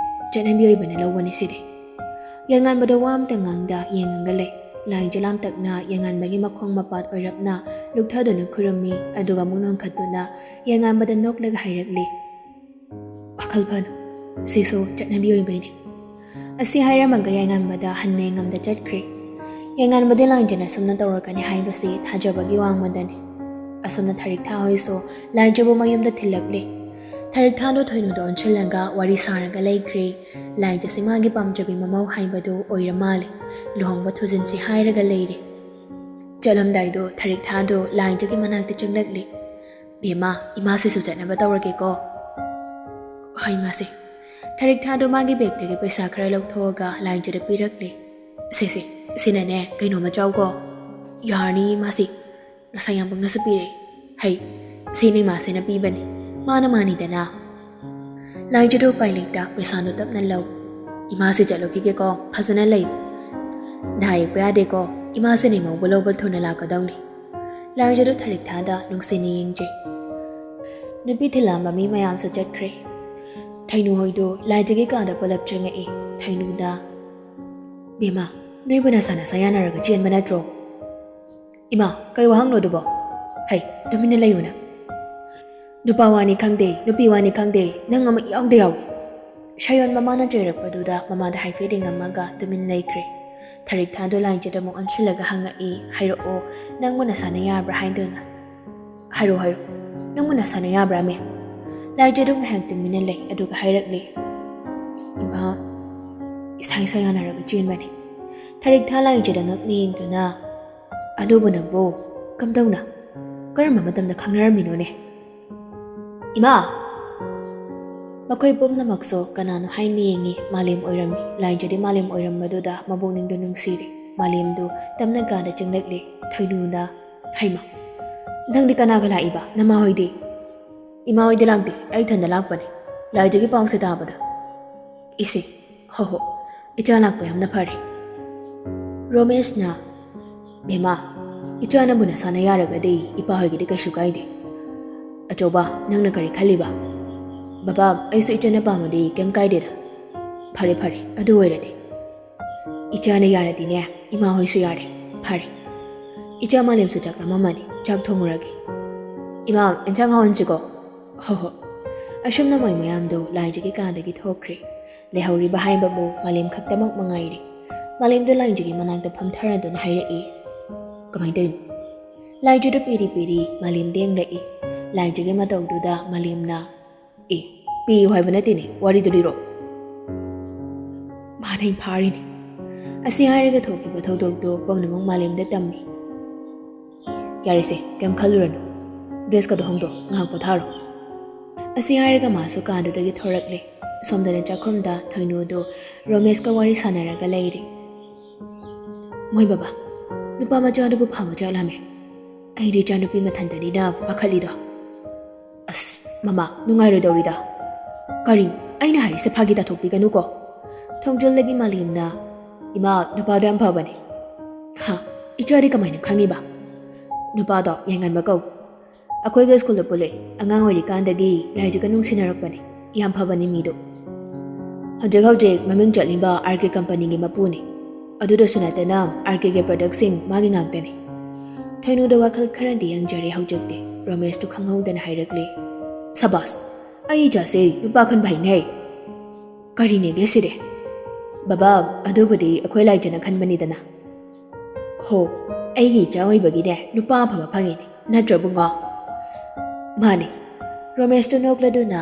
ꯆꯠꯅꯕꯤ ꯑꯣꯏꯕꯅ ꯂꯧꯕꯅꯤ ꯁꯤꯗꯤ꯫" ꯌꯥꯏꯉꯟꯕꯗꯣ ꯋꯥ ꯑꯝꯇ ꯉꯥꯡꯗ ꯌꯦꯡꯉꯒ ꯂꯩ꯫ ꯂꯥꯏꯖ ꯂꯥꯝꯇꯛꯅ ꯌꯥꯏꯉꯟꯕꯒꯤ ꯃꯈꯣꯡ ꯃꯄꯥꯠ ꯑꯣꯏꯔꯞꯅ ꯂꯨꯞꯊꯗꯨꯅ ꯈꯨꯔꯨꯝꯃꯤ, ꯑꯗꯨꯒ ꯑꯃꯨꯛ ꯅꯣꯟꯈꯠꯇꯨꯅ ꯌꯥꯏꯉꯟꯕꯗ ꯅꯣꯛꯂꯒ ꯍꯥꯏꯔꯛꯂꯤ, "ꯋꯥꯈꯜ ꯐꯅꯨ, ꯁꯤꯁꯨ ꯆꯠꯅꯕꯤ ꯑꯣꯏꯕꯩꯅꯤ꯫" ꯑꯁꯤ ꯍꯥꯏꯔꯝꯃꯒ ꯌꯥꯏꯉꯟꯕꯗ ꯍꯟꯅ ꯌꯦꯡꯉꯝꯗ ꯆꯠꯈ꯭ꯔꯦ꯫ ꯌꯥꯏꯉꯟꯕꯗꯤ ꯂꯥꯏꯖꯅ ꯑꯁꯨꯝꯅ ꯇꯧꯔꯛꯀꯅꯤ ꯍꯥꯏꯕꯁꯤ ꯊꯥꯖꯕꯒꯤ ꯋꯥꯡꯃꯗꯅꯤ꯫ ꯑꯁꯣꯝꯅ ꯊꯔꯤꯛꯊꯥ ꯍꯣꯏꯁꯨ ꯂꯥꯏꯖꯕꯨ ꯃꯌꯨꯝꯗ ꯊꯤꯜꯂꯛꯂꯦ꯫ ꯊꯔꯤꯛꯊꯥꯗꯣ ꯊꯣꯏꯅꯨꯗ ꯑꯣꯟꯁꯤꯜꯂꯒ ꯋꯥꯔꯤ ꯁꯥꯔꯒ ꯂꯩꯈ꯭ꯔꯦ꯫ ꯂꯥꯏꯖꯁꯤ ꯃꯥꯒꯤ ꯄꯥꯝꯖꯕꯤ ꯃꯃꯧ ꯍꯥꯏꯕꯗꯨ ꯑꯣꯏꯔ ꯃꯥꯜꯂꯦ꯫ ꯂꯨꯍꯣꯡꯕ ꯊꯨꯖꯤꯟꯁꯤ ꯍꯥꯏꯔꯒ ꯂꯩꯔꯦ꯫ ꯆꯠꯂꯝꯗꯥꯏꯗꯣ ꯊꯔꯤꯛꯊꯥꯗꯣ ꯂꯥꯏꯖꯒꯤ ꯃꯅꯥꯛꯇ ꯆꯪꯂꯛꯂꯦ꯫ "ꯕꯦꯝꯃ, ꯏꯃꯥꯁꯤꯁꯨ ꯆꯠꯅꯕ ꯇꯧꯔꯒꯦꯀꯣ꯫" "ꯍꯣꯏ, ꯏꯃꯥꯁꯦ꯫" ꯊꯔꯤꯛꯊꯥꯗꯣ ꯃꯥꯒꯤ ꯕꯦꯒꯇꯒꯤ ꯄꯩꯁꯥ ꯈꯔ ꯂꯧꯊꯣꯛꯑꯒ ꯂꯥꯏꯖꯗ ꯄꯤꯔꯛꯂꯦ꯫ "ꯁꯦ, ꯁꯦ, ꯁꯤꯅꯅꯦ ꯀꯩꯅꯣꯝꯃ ꯆꯥꯎꯀꯣ꯫ ꯌꯥꯔꯅꯤ ꯃꯥꯁꯤ꯫ ꯉꯁꯥꯏ ꯌꯥꯝꯕꯨꯡꯅꯁꯨ ꯄꯤꯔꯛꯏ꯫ ꯍꯩ, ꯁꯤꯅ ꯏꯃꯥꯁꯤꯅ ꯄꯤꯕꯅꯤ꯫ ꯃꯥꯅ ꯃꯥꯅꯤꯗꯅ꯫ ꯂꯥꯏꯖꯗꯨ ꯎꯄꯥꯏ ꯂꯩꯇ ꯄꯩꯁꯥꯗꯨ ꯇꯞꯅ ꯂꯧ꯫ ꯏꯃꯥꯁꯤ ꯆꯠꯂꯨꯈꯤꯒꯦꯀꯣ, ꯐꯖꯅ ꯂꯩꯌꯨ꯫ ꯅꯥ ꯌꯦꯛꯄ ꯌꯥꯗꯦꯀꯣ, ꯏꯃꯥꯁꯤꯅ ꯏꯃꯧꯕ ꯂꯧꯕ ꯊꯨꯅ ꯂꯥꯛꯀꯗꯧꯅꯤ꯫ ꯂꯥꯏꯖꯗꯨ ꯊꯔꯤꯛꯊꯥꯗ ꯅꯨꯡꯁꯤꯅ ꯌꯦꯡꯖꯩ꯫ ꯅꯨꯄꯤ ꯊꯤꯜꯂꯝꯕ ꯃꯤ ꯃꯌꯥꯝꯁꯨ ꯆꯠꯈ꯭ꯔꯦ꯫ ꯊꯩꯅꯨ ꯍꯣꯏꯗꯨ ꯂꯥꯏꯖꯒꯤ ꯀꯥꯗ ꯄꯨꯂꯞ ꯆꯪꯉꯛꯏ꯫ ꯊꯩꯅꯨꯗ, "ꯕꯦꯝꯃ, ꯅꯣꯏꯕꯨ ꯅꯁꯥ ꯅꯁꯥ ꯌꯥꯅꯔꯒ ꯆꯦꯟꯕ ꯅꯠꯇ꯭ꯔꯣ?" "ꯏꯃꯥ, ꯀꯩ ꯋꯥꯍꯪꯅꯣ ꯑꯗꯨꯕꯣ?" "ꯍꯩ, ꯇꯨꯃꯤꯟꯅ ꯂꯩꯌꯨ ꯅꯪ꯫ ꯅꯨꯄꯥ ꯋꯥꯅꯤ ꯈꯪꯗꯦ, ꯅꯨꯄꯤ ꯋꯥꯅꯤ ꯈꯪꯗꯦ, ꯅꯪ ꯑꯃ ꯏꯌꯥꯎꯗ ꯌꯥꯎꯏ꯫" ꯁꯌꯣꯟ ꯃꯃꯥꯅ ꯆꯩꯔꯛꯄꯗꯨꯗ ꯃꯃꯥꯗ ꯍꯥꯏꯐꯦꯠ ꯌꯦꯡꯉꯝꯃꯒ ꯇꯨꯃꯤꯟ ꯂꯩꯈ꯭ꯔꯦ꯫ ꯊꯔꯤꯛꯊꯥꯗꯣ ꯂꯥꯏꯖꯗ ꯑꯃꯨꯛ ꯑꯣꯟꯁꯤꯜꯂꯒ ꯍꯪꯉꯛꯏ, "ꯍꯥꯏꯔꯛꯑꯣ, ꯅꯪꯕꯨ ꯅꯁꯥꯅ ꯌꯥꯕ꯭ꯔꯥ ꯍꯥꯏꯗꯨꯅ?" "ꯍꯥꯏꯔꯣ, ꯍꯥꯏꯔꯣ꯫ ꯅꯪꯕꯨ ꯅꯁꯥꯅ ꯌꯥꯕ꯭ꯔꯥ, ꯃꯦꯝ?" ꯂꯥꯏꯖꯗꯨ ꯉꯥꯏꯍꯥꯛ ꯇꯨꯃꯤꯟꯅ ꯂꯩ, ꯑꯗꯨꯒ ꯍꯥꯏꯔꯛꯂꯤ, "ꯏꯃꯥ, ꯏꯁꯥ ꯏꯁꯥ ꯌꯥꯅꯔꯒ ꯆꯦꯟꯕꯅꯤ꯫" ꯊꯔꯤꯛꯊꯥ ꯂꯥꯏꯖꯗ ꯉꯛꯅ ꯌꯦꯡꯗꯨꯅ, "ꯑꯗꯨꯕꯨ ꯅꯪꯕꯨ ꯀꯝꯗꯧꯅ, ꯀꯔꯝꯕ ꯃꯇꯝꯗ ꯈꯪꯅꯔꯝꯃꯤꯅꯣꯅꯦ?" "ꯏꯃꯥ!" ꯃꯈꯣꯏ ꯄꯨꯝꯅꯃꯛꯁꯨ ꯀꯅꯥꯅꯣ ꯍꯥꯏꯅ ꯌꯦꯡꯉꯤ꯫ ꯃꯥꯂꯦꯝ ꯑꯣꯏꯔꯝꯃꯤ꯫ ꯂꯥꯏꯖꯗꯤ ꯃꯥꯂꯦꯝ ꯑꯣꯏꯔꯝꯕꯗꯨꯗ ꯃꯕꯨꯛꯅꯤꯡꯗꯨ ꯅꯨꯡꯁꯤꯔꯦ꯫ ꯃꯥꯂꯦꯝꯗꯨ ꯇꯞꯅ ꯀꯥꯗ ꯆꯪꯂꯛꯂꯦ꯫ ꯊꯣꯏꯅꯨꯅ, "ꯍꯩꯃꯥ, ꯅꯪꯗꯤ ꯀꯅꯥꯒ ꯂꯥꯛꯏꯕ? ꯅꯃꯥ ꯍꯣꯏꯗꯤ?" "ꯏꯃꯥ ꯍꯣꯏꯗꯤ ꯂꯥꯛꯇꯦ, ꯑꯩ ꯏꯊꯟꯗ ꯂꯥꯛꯄꯅꯦ꯫ ꯂꯥꯏꯖꯒꯤ ꯄꯥꯎꯁꯦ ꯇꯥꯕꯗ꯫" "ꯏꯁꯦ, ꯍꯣ ꯍꯣ, ꯏꯆꯥ ꯂꯥꯛꯄ ꯌꯥꯝꯅ ꯐꯔꯦ꯫" ꯔꯣꯃꯦꯁꯅ, "ꯕꯦꯝꯃ, ꯏꯆꯥꯅꯕꯨ ꯅꯁꯥꯅ ꯌꯥꯔꯒꯗꯤ ꯏꯄꯥ ꯍꯣꯏꯒꯤꯗꯤ ꯀꯩꯁꯨ ꯀꯥꯏꯗꯦ꯫ ꯑꯆꯧꯕ, ꯅꯪꯅ ꯀꯔꯤ ꯈꯜꯂꯤꯕ?" "ꯕꯕꯥ, ꯑꯩꯁꯨ ꯏꯆꯟꯅ ꯄꯥꯝꯃꯗꯤ ꯀꯩꯝ ꯀꯥꯏꯗꯦꯗ꯫" "ꯐꯔꯦ ꯐꯔꯦ, ꯑꯗꯨ ꯑꯣꯏꯔꯗꯤ꯫ ꯏꯆꯥꯅ ꯌꯥꯔꯗꯤꯅꯦ, ꯏꯃꯥ ꯍꯣꯏꯁꯨ ꯌꯥꯔꯦ꯫ ꯐꯔꯦ꯫ ꯏꯆꯥ ꯃꯥꯂꯦꯝꯁꯨ ꯆꯥꯛ ꯂꯥꯝꯃꯝꯃꯅꯤ, ꯆꯥꯛ ꯊꯣꯡꯉꯨꯔꯒꯦ꯫" "ꯏꯃꯥ, ꯏꯟꯁꯥꯡ ꯍꯥꯎꯍꯟꯁꯤꯀꯣ?" "ꯍꯣ ꯍꯣ꯫" ꯑꯁꯨꯝꯅ ꯃꯣꯏ ꯃꯌꯥꯝꯗꯨ ꯂꯥꯏꯖꯒꯤ ꯀꯥꯗꯒꯤ ꯊꯣꯛꯈ꯭ꯔꯦ꯫ ꯂꯩꯍꯧꯔꯤꯕ ꯍꯥꯏꯕꯕꯨ ꯃꯥꯂꯦꯝ ꯈꯛꯇꯃꯛ ꯃꯉꯥꯏꯔꯦ꯫ ꯃꯥꯂꯦꯝꯗꯨ ꯂꯥꯏꯖꯒꯤ ꯃꯅꯥꯛꯇ ꯐꯝꯊꯔꯗꯨꯅ ꯍꯥꯏꯔꯛꯏ, "ꯀꯃꯥꯏꯅ ꯇꯧꯔꯤꯅꯣ?" ꯂꯥꯏꯖꯗꯨ ꯄꯤꯔꯤ ꯄꯤꯔꯤ ꯃꯥꯂꯦꯝꯗ ꯌꯦꯡꯂꯛꯏ꯫ ꯂꯥꯏꯖꯒꯤ ꯃꯇꯧꯗꯨꯗ ꯃꯥꯂꯦꯝꯅ, "ꯑꯦ, ꯄꯤꯌꯨ ꯍꯥꯏꯕ ꯅꯠꯇꯦꯅꯦ, ꯋꯥꯔꯤꯗꯨ ꯂꯤꯔꯣ꯫" "ꯃꯥꯅ ꯑꯩ ꯐꯥꯔꯤꯅꯦ꯫" ꯑꯁꯤ ꯍꯥꯏꯔꯒ ꯊꯣꯛꯈꯤꯕ ꯊꯧꯗꯣꯛꯇꯨ ꯄꯨꯝꯅꯃꯛ ꯃꯥꯂꯦꯝꯗ ꯇꯝꯃꯤ꯫ "ꯌꯥꯔꯦꯁꯦ, ꯀꯩꯝ ꯈꯜꯂꯨꯔꯅꯨ꯫ ꯗ꯭ꯔꯦꯁꯀꯗꯣ ꯍꯣꯡꯗꯣꯛ, ꯉꯥꯏꯍꯥꯛ ꯄꯣꯊꯥꯔꯣ꯫" ꯑꯁꯤ ꯍꯥꯏꯔꯒ ꯃꯥꯁꯨ ꯀꯥꯗꯨꯗꯒꯤ ꯊꯣꯔꯛꯂꯦ꯫ ꯁꯣꯝꯗꯅ ꯆꯥꯛꯈꯨꯝꯗ ꯊꯣꯏꯅꯨꯗꯨ ꯔꯣꯃꯦꯁꯀ ꯋꯥꯔꯤ ꯁꯥꯟꯅꯔꯒ ꯂꯩꯔꯤ꯫ ꯃꯣꯏ ꯕꯕꯥ, ꯅꯨꯄꯥ ꯃꯆꯥꯗꯨꯕꯨ ꯐꯥꯕ ꯆꯠꯂꯝꯃꯦ꯫ ꯑꯩꯗꯤ ꯏꯆꯥꯅꯨꯄꯤ ꯃꯊꯟꯇꯅꯤꯅ ꯄꯥꯈꯠꯂꯤꯗꯣ꯫ ꯑꯁ, ꯃꯃꯥ, ꯅꯨꯡꯉꯥꯏꯔꯣꯏꯗꯧꯔꯤꯗ꯫ ꯀꯔꯤꯅꯣ ꯑꯩꯅ ꯍꯥꯏꯔꯤꯁꯦ? ꯐꯥꯒꯤ ꯇꯥꯊꯣꯛꯄꯤꯒꯅꯨꯀꯣ꯫ ꯊꯣꯡꯖꯤꯜꯗꯒꯤ ꯃꯥꯂꯦꯝꯅ, "ꯏꯃꯥ, ꯅꯨꯄꯥꯗꯣ ꯌꯥꯝ ꯐꯕꯅꯦ"꯫ "ꯍꯥ? ꯏꯆꯥꯗꯤ ꯀꯃꯥꯏꯅ ꯈꯪꯉꯤꯕ?" "ꯅꯨꯄꯥꯗꯣ ꯌꯥꯏꯉꯟꯕ ꯀꯧ꯫ ꯑꯩꯈꯣꯏꯒ ꯁ꯭ꯀꯨꯜꯗ ꯄꯨꯜꯂꯛꯏ꯫ ꯑꯉꯥꯡ ꯑꯣꯏꯔꯤꯀꯥꯟꯗꯒꯤ ꯂꯥꯏꯖꯒ ꯅꯨꯡꯁꯤꯅꯔꯛꯄꯅꯤ꯫ ꯌꯥꯝ ꯐꯕꯅꯤ ꯃꯤꯗꯣ꯫ ꯍꯧꯖꯤꯛ ꯍꯧꯖꯤꯛ ꯃꯃꯤꯡ ꯆꯠꯂꯤꯕ ꯑꯥꯔ ꯀꯦ ꯀꯝꯄꯅꯤꯒꯤ ꯃꯄꯨꯅꯤ꯫ ꯑꯗꯨꯗꯁꯨ ꯅꯠꯇꯅ ꯑꯥꯔ ꯀꯦꯒꯤ ꯄ꯭ꯔꯗꯛꯁꯤꯡ ꯃꯥꯒꯤ ꯉꯥꯛꯇꯅꯤ"꯫ ꯊꯣꯏꯅꯨꯗ ꯋꯥꯈꯜ ꯈꯔꯗꯤ ꯌꯥꯡꯖꯔꯦ ꯍꯧꯖꯤꯛꯇꯤ꯫ ꯔꯣꯃꯦꯁꯇꯨ ꯈꯪꯍꯧꯗꯅ ꯍꯥꯏꯔꯛꯂꯦ, "ꯁꯕꯥꯁ! ꯑꯩ ꯏꯆꯥꯁꯦ ꯅꯨꯄꯥ ꯈꯟꯕ ꯍꯩꯅꯦ"꯫ "ꯀꯔꯤꯅꯦꯒꯦ ꯁꯤꯗꯤ?" "ꯕꯕꯥ, ꯑꯗꯨꯕꯨꯗꯤ ꯑꯩꯈꯣꯏ ꯂꯥꯏꯖꯅ ꯈꯟꯕꯅꯤꯗꯅ"꯫ "ꯍꯣ, ꯑꯩꯒꯤ ꯏꯆꯥ ꯑꯣꯏꯕꯒꯤꯅꯦ ꯅꯨꯄꯥ ꯑꯐꯕ ꯐꯪꯉꯤꯅꯦ, ꯅꯠꯇ꯭ꯔ ꯕꯨꯡꯉꯣ?" "ꯃꯥꯅꯦ"꯫ ꯔꯣꯃꯦꯁꯇꯨ ꯅꯣꯛꯂꯗꯨꯅ,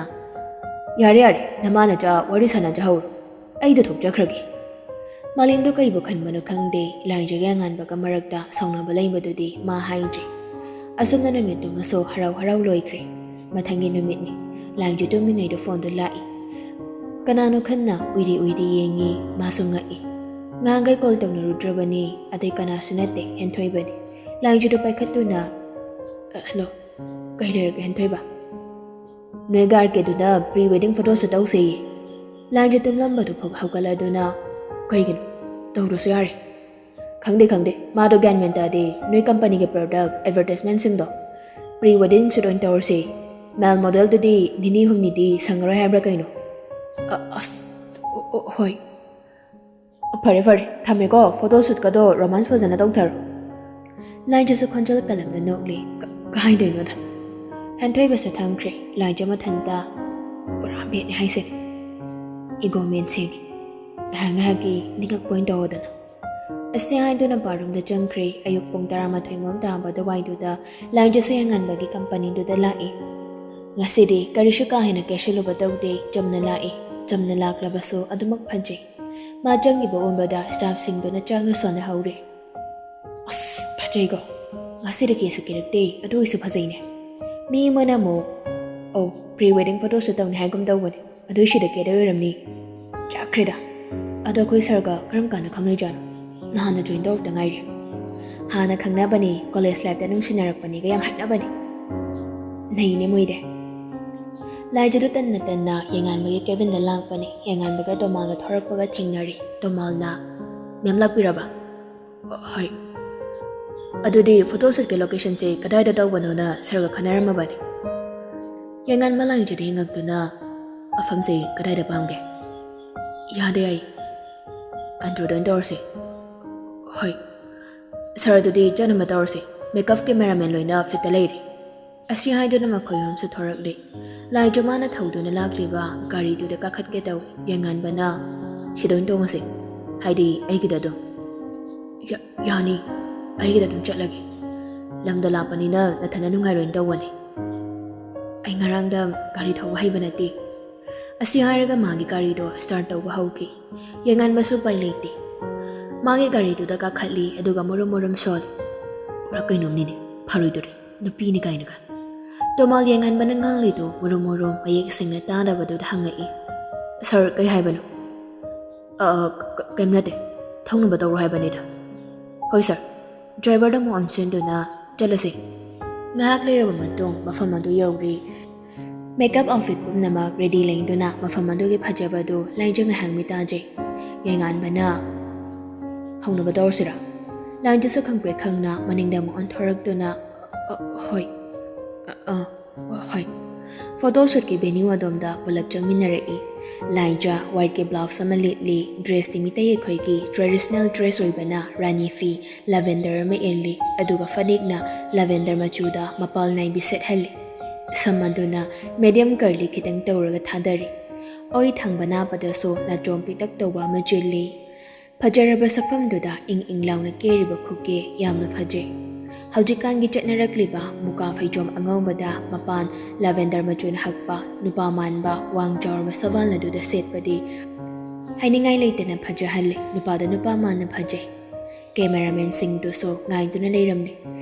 "ꯌꯥꯔꯦ ꯌꯥꯔꯦ, ꯅꯃꯥ ꯅꯆꯥ ꯋꯥꯔꯤ ꯁꯥꯟꯅꯖꯍꯧꯔꯣ, ꯑꯩꯗꯣ ꯊꯣꯛꯆꯈ꯭ꯔꯒꯦ"꯫ ꯃꯥꯂꯦꯝꯗꯣ ꯀꯩꯕꯨ ꯈꯟꯕꯅꯣ ꯈꯪꯗꯦ, ꯂꯥꯏꯖꯒ ꯑꯉꯥꯟꯕꯒ ꯃꯔꯛꯇ ꯁꯥꯎꯅꯕ ꯂꯩꯕꯗꯨꯗꯤ ꯃꯥ ꯍꯥꯏꯗ꯭ꯔꯦ꯫ ꯑꯁꯨꯝꯅ ꯅꯨꯃꯤꯠꯇꯨꯃꯁꯨ ꯍꯔꯥꯎ ꯍꯔꯥꯎ ꯂꯣꯏꯈ꯭ꯔꯦ꯫ ꯃꯊꯪꯒꯤ ꯅꯨꯃꯤꯠꯅꯤ꯫ ꯂꯥꯏꯖ ꯇꯨꯝꯃꯤꯉꯩꯗ ꯐꯣꯟꯗꯨ ꯂꯥꯛꯏ꯫ ꯀꯅꯥꯅꯣ ꯈꯟꯅ ꯎꯏꯔꯤ ꯎꯏꯔꯤ ꯌꯦꯡꯉꯤ, ꯃꯥꯁꯨ ꯉꯛꯏ꯫ ꯉꯍꯥꯟꯈꯩ ꯀꯣꯜ ꯇꯧꯅꯔꯨꯗ꯭ꯔꯕꯅꯤ, ꯑꯗꯩ ꯀꯅꯥꯁꯨ ꯅꯠꯇꯦ, ꯍꯦꯟꯊꯣꯏꯕꯅꯤ꯫ ꯂꯥꯏꯖꯗꯨ ꯄꯥꯏꯈꯠꯇꯨꯅ, "ꯑ, ꯍꯜꯂꯣ, ꯀꯩ ꯂꯩꯔꯒꯦ ꯍꯦꯟꯊꯣꯏꯕ?" "ꯅꯣꯏ ꯒꯥꯔꯀꯦꯗꯨꯅ ꯄ꯭ꯔꯤ ꯋꯦꯗꯤꯡ ꯐꯣꯇꯣꯁꯨ ꯇꯧꯁꯦꯌꯦ"꯫ ꯂꯥꯏꯖ ꯇꯨꯝꯂꯝꯕꯗꯨ ꯐꯥꯎ ꯍꯧꯒꯠꯂꯗꯨꯅ, "ꯀꯩꯒꯤꯅꯣ? ꯇꯧꯗ꯭ꯔꯁꯨ ꯌꯥꯔꯦ"꯫ "ꯈꯪꯗꯦ, ꯈꯪꯗꯦ, ꯃꯥꯗꯣ ꯒ꯭ꯌꯥꯟ ꯃꯦꯟ ꯇꯥꯗꯦ꯫ ꯅꯣꯏ ꯀꯝꯄꯅꯤꯒꯤ ꯄ꯭ꯔꯗꯛ ꯑꯦꯗꯚꯔꯇꯥꯏꯁꯃꯦꯟꯁꯤꯡꯗꯣ ꯄ꯭ꯔꯤ ꯋꯦꯗꯤꯡ ꯁꯨꯠ ꯑꯣꯏꯅ ꯇꯧꯔꯁꯦ꯫ ꯃꯦꯜ ꯃꯣꯗꯦꯜꯗꯨꯗꯤ ꯅꯤꯅꯤ ꯍꯨꯝꯅꯤꯗꯤ ꯁꯪꯉꯔꯣꯏ ꯍꯥꯏꯕ꯭ꯔꯥ ꯀꯩꯅꯣ?" "ꯑ-, ꯑꯁ, ꯑꯣ, ꯑꯣ, ꯍꯣꯏ꯫ ꯐꯔꯦ, ꯐꯔꯦ, ꯊꯝꯃꯦꯀꯣ꯫ ꯐꯣꯇꯣ ꯁꯨꯠꯀꯗꯣ ꯔꯣꯃꯥꯟꯁ ꯐꯖꯅ ꯇꯧꯊꯔꯣ"꯫ ꯂꯥꯏꯖꯁꯨ ꯈꯣꯟꯖꯦꯜ ꯀꯜꯂꯞꯅ ꯅꯣꯛꯂꯤ꯫ "ꯀ-, ꯀꯃꯥꯏꯅ ꯇꯧꯔꯤꯅꯣꯗ?" ꯍꯦꯟꯊꯣꯏꯕꯁꯨ ꯊꯝꯈ꯭ꯔꯦ꯫ ꯂꯥꯏꯖ ꯃꯊꯟꯇ, "ꯄꯨꯔꯥ ꯕꯦꯠꯅꯤ ꯍꯥꯏꯁꯦ꯫ ꯏꯒꯣ ꯃꯦꯟ ꯁꯦꯡꯉꯤ꯫ ꯉꯥꯏꯍꯥꯛ ꯉꯥꯏꯍꯥꯛꯀꯤ ꯅꯤꯡꯉꯛꯄ ꯑꯣꯏꯅ ꯇꯧꯑꯣꯗꯅ"꯫ ꯑꯁꯤ ꯍꯥꯏꯗꯨꯅ ꯕꯥꯠꯔꯨꯝꯗ ꯆꯪꯈ꯭ꯔꯦ꯫ ꯑꯌꯨꯛ ꯄꯨꯡ ꯇꯔꯥꯃꯥꯊꯣꯏ ꯃꯝ ꯇꯥꯕ ꯑꯗꯨꯋꯥꯏꯗꯨꯗ ꯂꯥꯏꯖꯁꯨ ꯌꯥꯏꯉꯟꯕꯒꯤ ꯀꯝꯄꯅꯤꯗꯨꯗ ꯂꯥꯛꯏ꯫ ꯉꯁꯤꯗꯤ ꯀꯔꯤꯁꯨ ꯀꯥ ꯍꯦꯟꯅ ꯀꯦꯁꯤꯜꯂꯨꯕ ꯇꯧꯗꯦ꯫ ꯆꯝꯅ ꯂꯥꯛꯏ꯫ ꯆꯝꯅ ꯂꯥꯛꯂꯕꯁꯨ ꯑꯗꯨꯃꯛ ꯐꯖꯩ꯫ ꯃꯥ ꯆꯪꯉꯤꯕ ꯎꯕꯗ ꯁ꯭ꯇꯥꯐꯁꯤꯡꯗꯨꯅ ꯆꯥꯛꯅ ꯁꯣꯟꯅꯍꯧꯔꯦ꯫ "ꯑꯁ, ꯐꯖꯩꯀꯣ꯫ ꯉꯁꯤꯗꯤ ꯀꯦꯁꯨ ꯀꯦꯔꯛꯇꯦ, ꯑꯗꯨ ꯑꯣꯏꯁꯨ ꯐꯖꯩꯅꯦ"꯫ ꯃꯤ ꯑꯃꯅ ꯑꯃꯨꯛ, "ꯑꯧ, ꯄ꯭ꯔꯤ ꯋꯦꯗꯤꯡ ꯐꯣꯇꯣꯁꯨꯠ ꯇꯧꯅꯤ ꯍꯥꯏꯒꯨꯝ ꯇꯧꯕꯅꯦ, ꯑꯗꯨꯏ ꯁꯤꯗ ꯀꯦꯗꯣꯏ ꯑꯣꯏꯔꯝꯅꯤ"꯫ ꯆꯥꯛꯈ꯭ꯔꯦꯗ꯫ ꯑꯗꯣ ꯑꯩꯈꯣꯏ ꯁꯥꯔꯒ ꯀꯔꯝ ꯀꯥꯟꯗ ꯈꯪꯅꯩꯖꯥꯠꯅꯣ? ꯅꯍꯥꯟꯅ ꯖꯣꯏꯟ ꯇꯧꯔꯛꯇ ꯉꯥꯏꯔꯤ꯫ ꯍꯥꯟꯅ ꯈꯪꯅꯕꯅꯤ, ꯀꯣꯂꯦꯖ ꯂꯥꯏꯐꯇ ꯅꯨꯡꯁꯤꯅꯔꯛꯄꯅꯤꯒ ꯌꯥꯝ ꯍꯥꯏꯅꯕꯅꯤ꯫ ꯅꯩꯅꯦ ꯃꯣꯏꯗꯤ꯫ ꯂꯥꯏꯖꯗꯨ ꯇꯟꯅ ꯇꯟꯅ ꯌꯦꯡꯉꯥꯟꯕꯒꯤ ꯀꯦꯕꯤꯟꯗ ꯂꯥꯛꯄꯅꯤ꯫ ꯌꯦꯡꯉꯥꯟꯕꯒ ꯇꯣꯃꯥꯜꯒ ꯊꯣꯔꯛꯄꯒ ꯊꯦꯡꯅꯔꯤ꯫ ꯇꯣꯃꯥꯜꯅ, "ꯃꯦꯝ ꯂꯥꯛꯄꯤꯔꯕ?" "ꯍꯣꯏ꯫ ꯑꯗꯨꯗꯤ ꯐꯣꯇꯣ ꯁꯨꯠꯀꯤ ꯂꯣꯀꯦꯁꯟꯁꯦ ꯀꯗꯥꯏꯗ ꯇꯧꯕꯅꯣꯅ ꯁꯥꯔꯒ ꯈꯟꯅꯔꯝꯃꯕꯅꯤ꯫" ꯌꯦꯡꯉꯥꯟꯕ ꯂꯥꯏꯖꯗ ꯌꯦꯡꯉꯛꯇꯨꯅ, "ꯃꯐꯝꯁꯦ ꯀꯗꯥꯏꯗ ꯄꯥꯝꯒꯦ?" "ꯌꯥꯗꯦ ꯑꯩ꯫ ꯑꯟꯗ꯭ꯔꯣꯗ ꯑꯣꯏꯅ ꯇꯧꯔꯁꯦ꯫" "ꯍꯣꯏ꯫ ꯁꯥꯔ, ꯑꯗꯨꯗꯤ ꯆꯠꯅꯕ ꯇꯧꯔꯁꯦ꯫ ꯃꯦꯀꯞ ꯀꯦꯃꯦꯔꯥꯃꯦꯟ ꯂꯣꯏꯅ ꯐꯤꯠꯇ ꯂꯩꯔꯦ꯫" ꯑꯁꯤ ꯍꯥꯏꯗꯨꯅ ꯃꯈꯣꯏ ꯑꯍꯨꯝꯁꯨ ꯊꯣꯔꯛꯂꯤ꯫ ꯂꯥꯏꯖ ꯃꯥꯅ ꯊꯧꯗꯨꯅ ꯂꯥꯛꯂꯤꯕ ꯒꯥꯔꯤꯗꯨꯗ ꯀꯥꯈꯠꯀꯦ ꯇꯧꯏ꯫ ꯌꯦꯡꯉꯥꯟꯕꯅ, "ꯁꯤꯗ ꯑꯣꯏꯅ ꯇꯣꯡꯉꯁꯦ, ꯍꯥꯏꯗꯤ ꯑꯩꯒꯤꯗ ꯑꯗꯨꯝ꯫" "ꯌꯥ-, ꯌꯥꯅꯤ, ꯑꯩꯒꯤꯗ ꯑꯗꯨꯝ ꯆꯠꯂꯒꯦ꯫ ꯂꯝꯗꯣ ꯂꯥꯞꯄꯅꯤꯅ ꯅꯊꯟꯗ ꯅꯨꯡꯉꯥꯏꯔꯣꯏꯅ ꯇꯧꯕꯅꯤ꯫" "ꯑꯩ ꯉꯔꯥꯡꯗ ꯒꯥꯔꯤ ꯊꯧꯕ ꯍꯩꯕ ꯅꯠꯇꯦ꯫" ꯑꯁꯤ ꯍꯥꯏꯔꯒ ꯃꯥꯒꯤ ꯒꯥꯔꯤꯗꯣ ꯁ꯭ꯇꯥꯔꯠ ꯇꯧꯕ ꯍꯧꯈꯤ꯫ ꯌꯦꯡꯉꯥꯟꯕꯁꯨ ꯎꯄꯥꯏ ꯂꯩꯇꯦ꯫ ꯃꯥꯒꯤ ꯒꯥꯔꯤꯗꯨꯗ ꯀꯥꯈꯠꯂꯤ, ꯑꯗꯨꯒ ꯃꯨꯔꯨꯝ ꯃꯨꯔꯨꯝ ꯁꯣꯜꯂꯤ꯫ "ꯄꯨꯔꯥ ꯀꯩꯅꯣꯝꯅꯤꯅꯦ, ꯐꯔꯣꯏꯗꯣꯔꯤ, ꯅꯨꯄꯤꯅꯤ ꯀꯥꯏꯅꯒ꯫" ꯇꯣꯃꯥꯜ ꯌꯦꯡꯉꯥꯟꯕꯅ ꯉꯥꯡꯂꯤꯗꯨ ꯃꯨꯔꯨꯝ ꯃꯨꯔꯨꯝ ꯃꯌꯦꯛ ꯁꯦꯡꯅ ꯇꯥꯗꯕꯗꯨꯗ ꯍꯪꯉꯛꯏ, "ꯁꯥꯔ, ꯀꯩ ꯍꯥꯏꯕꯅꯣ?" "ꯑ, ꯀ-, ꯀ-, ꯀꯩꯝ ꯅꯠꯇꯦ, ꯊꯧꯅꯕ ꯇꯧꯔꯣ ꯍꯥꯏꯕꯅꯤꯗ꯫" "ꯍꯣꯏ ꯁꯥꯔ꯫" ꯗ꯭ꯔꯥꯏꯚꯔꯗ ꯑꯃꯨꯛ ꯑꯣꯟꯁꯤꯟꯗꯨꯅ, "ꯆꯠꯂꯁꯦ꯫" ꯉꯥꯏꯍꯥꯛ ꯂꯩꯔꯕ ꯃꯇꯨꯡ ꯃꯐꯝ ꯑꯗꯨ ꯌꯧꯔꯤ꯫ ꯃꯦꯀꯞ ꯑꯥꯎꯠꯐꯤꯠ ꯄꯨꯝꯅꯃꯛ ꯔꯦꯗꯤ ꯂꯦꯡꯗꯨꯅ ꯃꯐꯝ ꯑꯗꯨꯒꯤ ꯐꯖꯕꯗꯨ ꯂꯥꯏꯖ ꯉꯥꯏꯍꯥꯛ ꯃꯤꯠ ꯇꯥꯖꯩ꯫ ꯌꯦꯡꯉꯥꯟꯕꯅ, "ꯍꯧꯅꯕ ꯇꯧꯔꯁꯤꯔꯥ?" ꯂꯥꯏꯖꯁꯨ ꯈꯪꯄ꯭ꯔꯦꯛ ꯈꯪꯅ ꯃꯅꯤꯡꯗ ꯑꯃꯨꯛ ꯑꯣꯟꯊꯣꯔꯛꯇꯨꯅ, "ꯑ, ꯍꯣꯏ꯫ ꯑ, ꯑ, ꯍꯣꯏ꯫" ꯐꯣꯇꯣ ꯁꯨꯠꯀꯤ ꯚꯦꯅ꯭ꯌꯨ ꯑꯗꯣꯝꯗ ꯄꯨꯂꯞ ꯆꯪꯃꯤꯟꯅꯔꯛꯏ꯫ ꯂꯥꯏꯖ ꯋꯥꯏꯠꯀꯤ ꯕ꯭ꯂꯥꯎꯁ ꯑꯃ ꯂꯤꯠꯂꯤ, ꯗ꯭ꯔꯦꯁꯇꯤ ꯃꯤꯇꯩ ꯑꯩꯈꯣꯏꯒꯤ ꯇ꯭ꯔꯦꯗꯤꯁꯅꯦꯜ ꯗ꯭ꯔꯦꯁ ꯑꯣꯏꯕꯅ ꯔꯥꯅꯤ ꯐꯤ, ꯂꯦꯚꯦꯟꯗꯔ ꯑꯃ ꯏꯜꯂꯤ, ꯑꯗꯨꯒ ꯐꯅꯦꯛꯅ ꯂꯦꯚꯦꯟꯗꯔ ꯃꯆꯨꯗ ꯃꯄꯥꯜ ꯅꯥꯏꯕꯤ ꯁꯦꯠꯍꯜꯂꯤ꯫ ꯁꯝ ꯑꯗꯨꯅ ꯃꯦꯗꯤꯌꯝ ꯀꯔꯂꯤ ꯈꯤꯇꯪ ꯇꯧꯔꯒ ꯊꯥꯗꯔꯤ꯫ ꯑꯣꯏ ꯊꯪꯕ ꯅꯥꯄꯗꯁꯨ ꯅꯥꯆꯣꯝ ꯄꯤꯛꯇꯛ ꯇꯧꯕ ꯑꯃ ꯆꯤꯜꯂꯤ꯫ ꯐꯖꯔꯕ ꯁꯛꯐꯝꯗꯨꯗ ꯏꯪ ꯏꯪ ꯂꯥꯎꯅ ꯀꯦꯔꯤꯕ ꯈꯨꯀꯦ ꯌꯥꯝꯅ ꯐꯖꯩ꯫ ꯍꯧꯖꯤꯛꯀꯥꯟꯒꯤ ꯆꯠꯅꯔꯛꯂꯤꯕ ꯃꯨꯀꯥ ꯐꯩꯖꯣꯝ ꯑꯉꯧꯕꯗ ꯃꯄꯥꯟ ꯂꯦꯚꯦꯟꯗꯔ ꯃꯆꯨꯅ ꯍꯛꯄ ꯅꯨꯄꯥ ꯃꯥꯟꯕ ꯋꯥꯡ ꯆꯥꯎꯔꯕ ꯁꯕꯥꯜ ꯑꯗꯨꯗ ꯁꯦꯠꯄꯗꯤ ꯍꯥꯏꯅꯤꯡꯉꯥꯏ ꯂꯩꯇꯅ ꯐꯖꯍꯜꯂꯤ꯫ ꯅꯨꯄꯥꯗ ꯅꯨꯄꯥ ꯃꯥꯟꯅ ꯐꯖꯩ꯫ ꯀꯦꯃꯦꯔꯥꯃꯦꯟꯁꯤꯡꯗꯨꯁꯨ ꯉꯥꯏꯗꯨꯅ ꯂꯩꯔꯝꯂꯤ꯫